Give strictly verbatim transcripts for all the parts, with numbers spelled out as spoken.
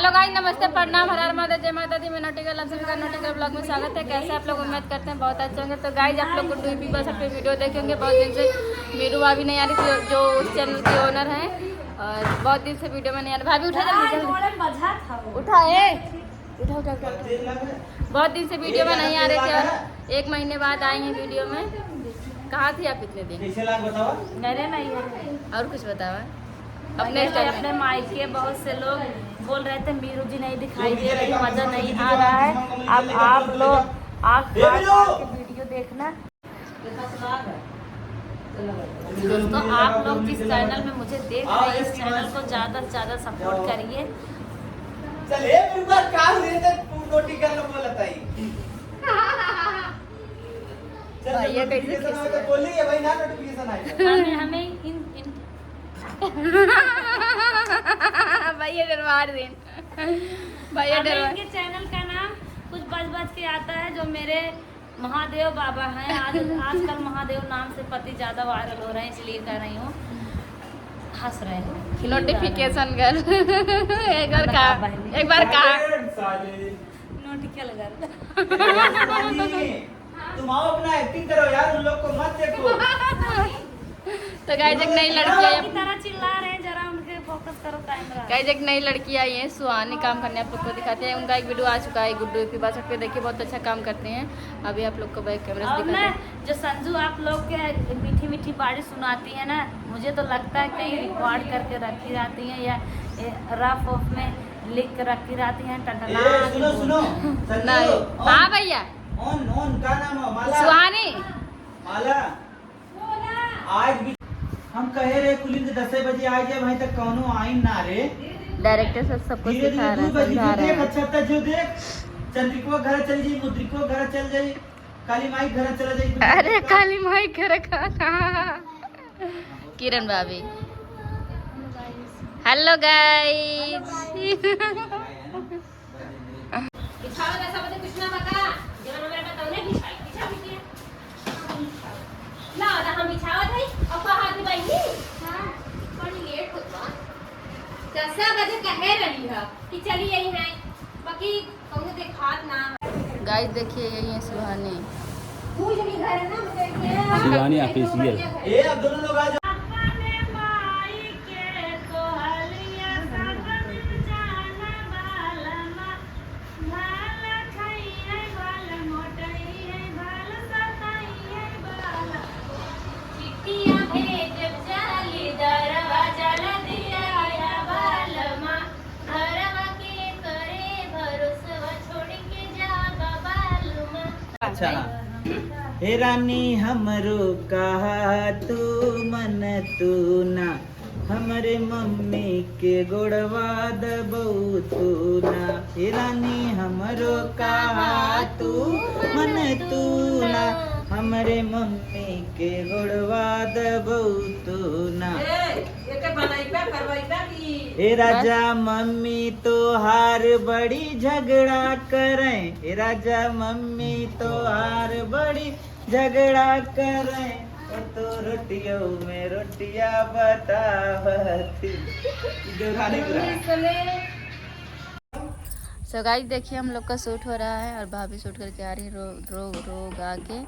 Hello guys, नमस्ते, प्रणाम, हर हर महादेव, जय माता दी। मैं नौटिकल, आप सभी का नौटिकल vlog में स्वागत है। कैसे आप लोग? उम्मीद करते हैं बहुत अच्छे होंगे। तो guys, आप लोग गुड्डू ईपी बस पे video देखेंगे। बहुत दिन से मीरू भाभी नहीं आ रही थी, जो उस channel की owner हैं, और बहुत दिन से video में नहीं आ रही। भाभी उठा, जल्दी जल्दी उठा, ए, उठा, उठा, उठा, उठा। बहुत दिन से video में नहीं आ रहे थे और एक महीने बाद आए हैं video में। कहाँ थी आप इतने दिन? घर में ही है। और कुछ बतावा। अपने अपने मायके बहुत से लोग बोल रहे थे, "मीरू जी नहीं दिखाई दे रही, मजा नहीं आ रहा है।" अब आप लोग आके video देखना। दोस्तों, आप लोग जिस channel में मुझे देख रहे हैं, इस channel को ज्यादा से ज्यादा support करिए। चल, ए, मेरे पास काम नहीं था, तू नोटी कर लो, बोला था ही। चल, भैया, जब कैसे notification आवे तो बोली, ये भाई ना notification आएगा। हमें, हमें इन, इन भैया डरवा देन। भैया हमें डरवा इनके channel का नाम कुछ बज बज के आता है, जो मेरे महादेव बाबा हैं। आज, आजकल महादेव नाम से पति ज्यादा viral हो रहे हैं, इसलिए कह रही हूँ, हंस रहे हैं। Notification girl। एक बार कहा, बहन। एक बार कहा। Notical girl। तुम आओ, अपना acting करो यार, उन लोग को मत देखो। तो guys, एक नई लड़की आई। की तरह चिल्ला रहे हैं, जरा उनके focus करो camera। Guys, एक नई लड़की आई है, सुहानी काम करने, आप लोग को दिखाते हैं। उनका एक video आ चुका है गुड्डू ईपी बस पे, देखिए बहुत अच्छा काम करते हैं। अभी आप लोग को back camera से और दिखाते ना, हैं। जो संजू आप लोग के मीठी मीठी बाड़ी सुनाती है ना, मुझे तो लगता है कहीं record करके रखी रहती है या, ए, rough off में लिख के रखी रहती है, टटला ए, के सुनो, बोल- सुनो, संजू, नहीं। On, हाँ भैया। On, on, का नाम है? माला? सुहानी। माला। आज भी हम कहे रहे कुलिन के दसे बजे आ जाए, भाई तक कौनो आइन ना रे। Director sir सबको धीरे सिखा धीरे रहे हैं, दू बजे समझा जो रहे देख, हैं। अच्छा था जो देख, चंद्रिको घर चल जाई, मुद्रिको घर चल जाई, काली माई घर चला जाई। अरे काली माई घर का था। किरण भाभी। Hello guys। बिछावा का सब कुछ ना बता, जवन हमरा बा तौने बिछाई, बिछा बिटिया। ला, ला, हम बिछावत हई, अब कहा तू बहिनी? हाँ, बड़ी late होत बा। दस बजे कहे रही है कि चली आई है, बाकी कहूँ देखात ना है। Guys, देखिए, यही है सुहानी। तू जनी घर है ना, मुझे क्या? सुहानी official। ए, अब दोनों लोग आ जाओ। अच्छा। हे रानी हमरो कहा तू मन तू ना, हमरे मम्मी के गोड़वा दबऊ तू ना। हे रानी हमरो कहा तू मन तू ना, हमरे मम्मी के गोड़वा दबऊ तू ना। ए, एके बनैबा, करवैबा की? ए राजा, बस। मम्मी तोहार बड़ी झगड़ा करें। ए राजा, मम्मी तोहार बड़ी झगड़ा करें। ओ तो रोटियों में रोटियां बतावत। देवरानी बुरा। So guys, देखिए हम लोग का shoot हो रहा है और भाभी shoot करके आ रही है रो, रो, रो गा के।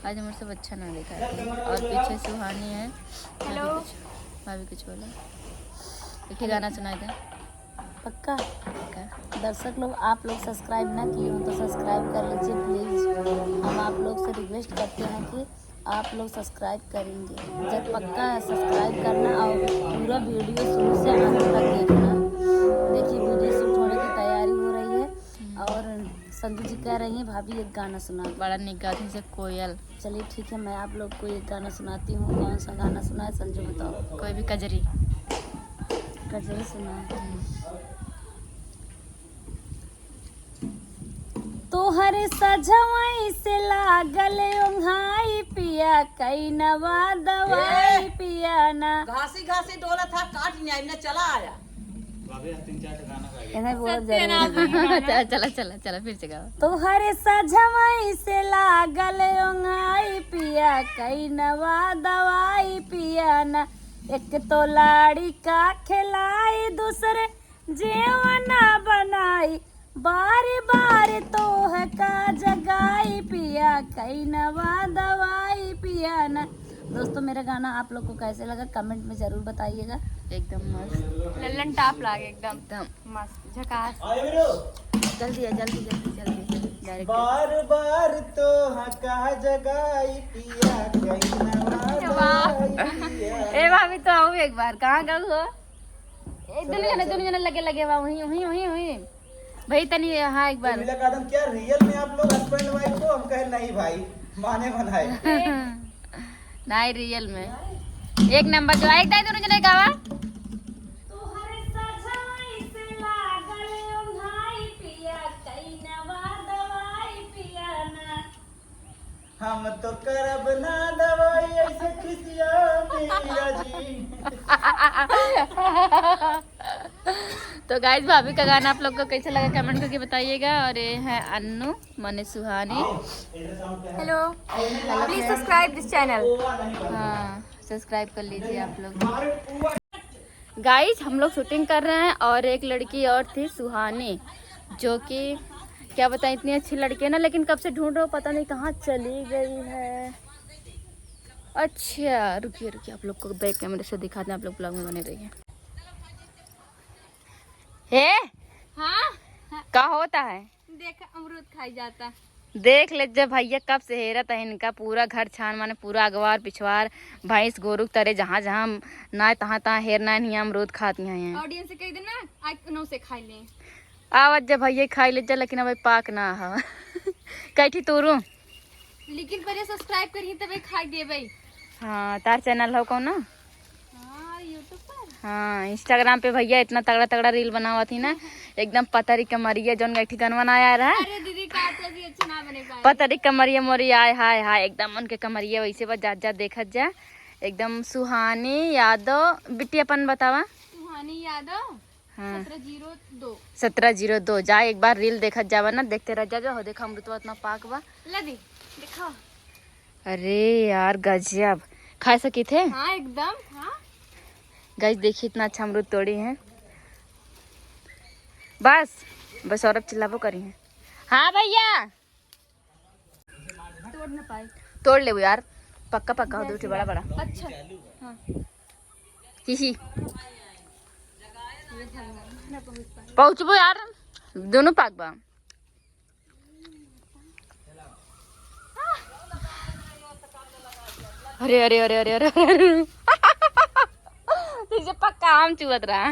आज हमारे सब अच्छा ना दिखा रही है। और पीछे सुहानी है। Hello। भाभी कुछ, भाभी कुछ बोला। एक ही गाना सुनाई दे। पक्का? पक्का। दर्शक लोग, आप लोग subscribe ना किए हो तो subscribe कर लीजिए please। हम आप लोग से request करते हैं कि आप लोग subscribe करेंगे। जब पक्का subscribe करना और पूरा video शुरू से अंत तक देखना। देखिए, video shoot होने की तैयारी हो रही है और संजू जी कह रही हैं, "भाभी, एक गाना सुना दो।" बड़ा निक गाती है कोयल। चलिए, ठीक है, मैं आप लोग को एक गाना सुनाती हूँ। कौन सा गाना सुनाए, संजू, बताओ। कोई भी कजरी। कजरी सुनाए। हम्म। तोहरे सजवई से लागल ओंघाई पिया, कई नवा दवाई ए! पिया ना। घासी घासी डोलत हा, काट न्याय में चला आया। बाबे, तीन चार ठे गाना गा गया। इन्हें बोलत जरूर है। चला, चला, चला, चला, फिर से गाओ। तोहरे सजवई से लागल ओंघाई पिया, कई नवा दवाई पिया ना। एक तो लाड़ी का खिलाई, दूसरे जेवना बार बार तोहका जगाई पिया, कई नवा दवाई पिया ना। दोस्तों, मेरा गाना आप लोग को कैसे लगा, कमेंट में जरूर बताइएगा। एकदम मस्त। लल्लन टाप लागे एकदम। एकदम। मस्त, झकास। जल्दी आ, जल्दी, जल्दी, जल्दी। Direct। बार बार तोहका जगाई पिया, कई नवा वाह। दवाई पिया। ए भाभी, तो आओ एक बार। कहाँ गऊ हो? ए, दुनू जना, दुनू जना लगे, लगे बा, वहीं, वहीं, वहीं, वहीं। भाई, तनी, हाँ, एक बार। मिला काटन क्या real में आप लोग husband wife हो? हम कहे, "नहीं भाई, माने बनाए।" नहीं, real में। एक नंबर जो एक दाई दुनू जना गावा। तोहरे साझाई से लागल ओंघाई पिया, कई नवा दवाई पिया ना। हम तो करब ना दवाई ऐसे खिसिया मेरा जी। तो guys, भाभी का गाना आप लोग को कैसा लगा, कमेंट करके बताइएगा। और ये है अन्नू, माने सुहानी। Hello, please subscribe this channel। हाँ, subscribe कर लीजिए आप लोग। Guys, हम लोग शूटिंग कर रहे हैं और एक लड़की और थी, सुहानी, जो कि क्या बताएं, इतनी अच्छी लड़की है ना, लेकिन कब से ढूंढ रहे हो, पता नहीं कहाँ चली गई है। अच्छा, रुकिए, रुकिए, आप लोग को बैक कैमरे से दिखाते हैं, आप लोग ब्लॉग में बने रहिए। हे, हाँ? का होता है? देख, अमरूद खाई जाता। देख ले जब भैया कब से हेरत है इनका, पूरा घर छान माने पूरा अगवार पिछवार, भैंस गोरू के तरे जहाँ जहाँ ना तहाँ तहाँ हेरना है, अमरूद खाती हैं। ऑडियंस से कह देना, आज नौ से खाई ले। आवत जब भैया खाई ले जा, लेकिन अब पाक ना हवा। कैठी तोरू। लेकिन पहले subscribe करी तबे खाई देबे। हाँ, तार चैनल हो कौन ना? हाँ, YouTube पर। हाँ, Instagram पे भैया इतना तगड़ा तगड़ा रील बनावत ही ना, एकदम पतरी कमरिया, जौन गैठी गनवा ना आया रहा। अरे दीदी, का तो भी अच्छा ना बने पाए। पतरी कमरिया मोरी आय हाय हाय, एकदम उनके कमरिया वैसे बा, जा जा देखत जा, एकदम सुहानी यादव। बिट्टी अपन बतावा। सुहानी यादव। हाँ। सत्रह जीरो दो। सत्रह जीरो दो। जा एक बार रील देखत जावा ना, देखते रह जा, जो हो देखा अमृतवा इतना पाक बा। ला दी, दिखाओ। अरे यार गजब, खाए सकी थे। हाँ एकदम। हाँ। गाइस देखिए इतना अच्छा अमरूद तोड़ी हैं। बस, बस और अब चिल्लाबो करी हैं। हाँ भैया। तोड़ ना पाए। तोड़ लेबो यार, पक्का पक्का हो, दो ठे बड़ा बड़ा। अच्छा। हाँ। ही ही। पहुँचबो यार, दोनों पाक बा। अरे अरे अरे अरे अरे अरे। जैसे पक्का आम चुअत रहा।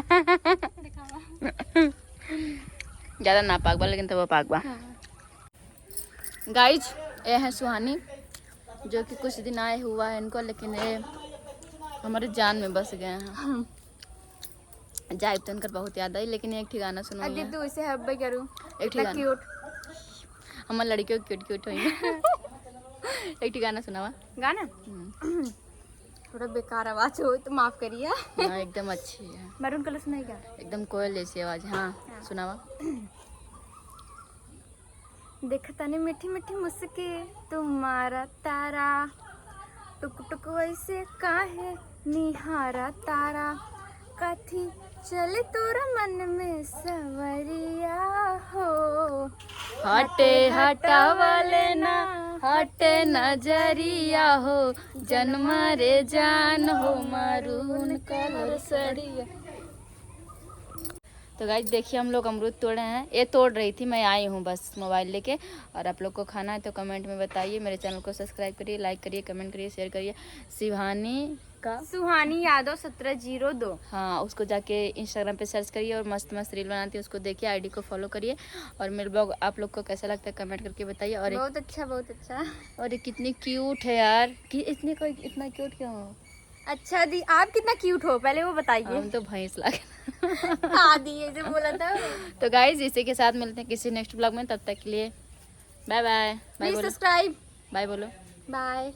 ज्यादा ना पाक बा लेकिन तब पाक बा। हाँ। गाइज, ये है सुहानी, जो कि कुछ दिन आए हुआ है इनको, लेकिन ये हमारे जान में बस गए हैं। जाइब तो इनकर बहुत याद आई, लेकिन एक ठे गाना सुनो। अरे तू इसे हब्बे करू। एक ठे इतना गाना। Cute। हमार लड़कियों क्यूट क्यूट होई। एक ठे गाना सुनावा। गाना? हम्म। थोड़ा बेकार आवाज हो तो माफ करिए। ना, एकदम अच्छी है। Maroon colour सुनाई क्या? एकदम कोयल जैसी आवाज। हाँ, हाँ। सुनावा। देखतानी मीठी मीठी मुस्की तुम्हारा तारा, टुक टुक वैसे काहे निहारा तारा, कथी चले तोरा मन में सवरिया हो। हटे हटावले ना, हटे नजरिया हो, जनमा रे जान हो, maroon colour सड़िया। तो गाइस देखिए हम लोग अमरूद तोड़े हैं, ये तोड़ रही थी, मैं आई हूँ बस मोबाइल लेके। और आप लोग को खाना है तो कमेंट में बताइए, मेरे चैनल को सब्सक्राइब करिए, लाइक करिए, कमेंट करिए, शेयर करिए। शिवानी का सुहानी यादव सत्रह जीरो दो। हाँ, उसको जाके इंस्टाग्राम पे सर्च करिए और मस्त मस्त रील बनाती है, उसको देखिए, आईडी को फॉलो करिए। और मेरे ब्लॉग आप लोग को कैसा लगता है कमेंट करके बताइए। और एक बहुत अच्छा, बहुत अच्छा। और ये कितनी क्यूट है यार, कि इतने कोई इतना क्यूट क्यों हो? अच्छा दी, आप कितना क्यूट हो पहले वो बताइए। हम तो भैंस लागे। हाँ दी, ये जो बोला था। तो गाइस इसी के साथ मिलते हैं किसी नेक्स्ट ब्लॉग में, तब तक के लिए बाय बाय। बाय प्लीज बोलो। सब्सक्राइब। बाय बोलो। बाय।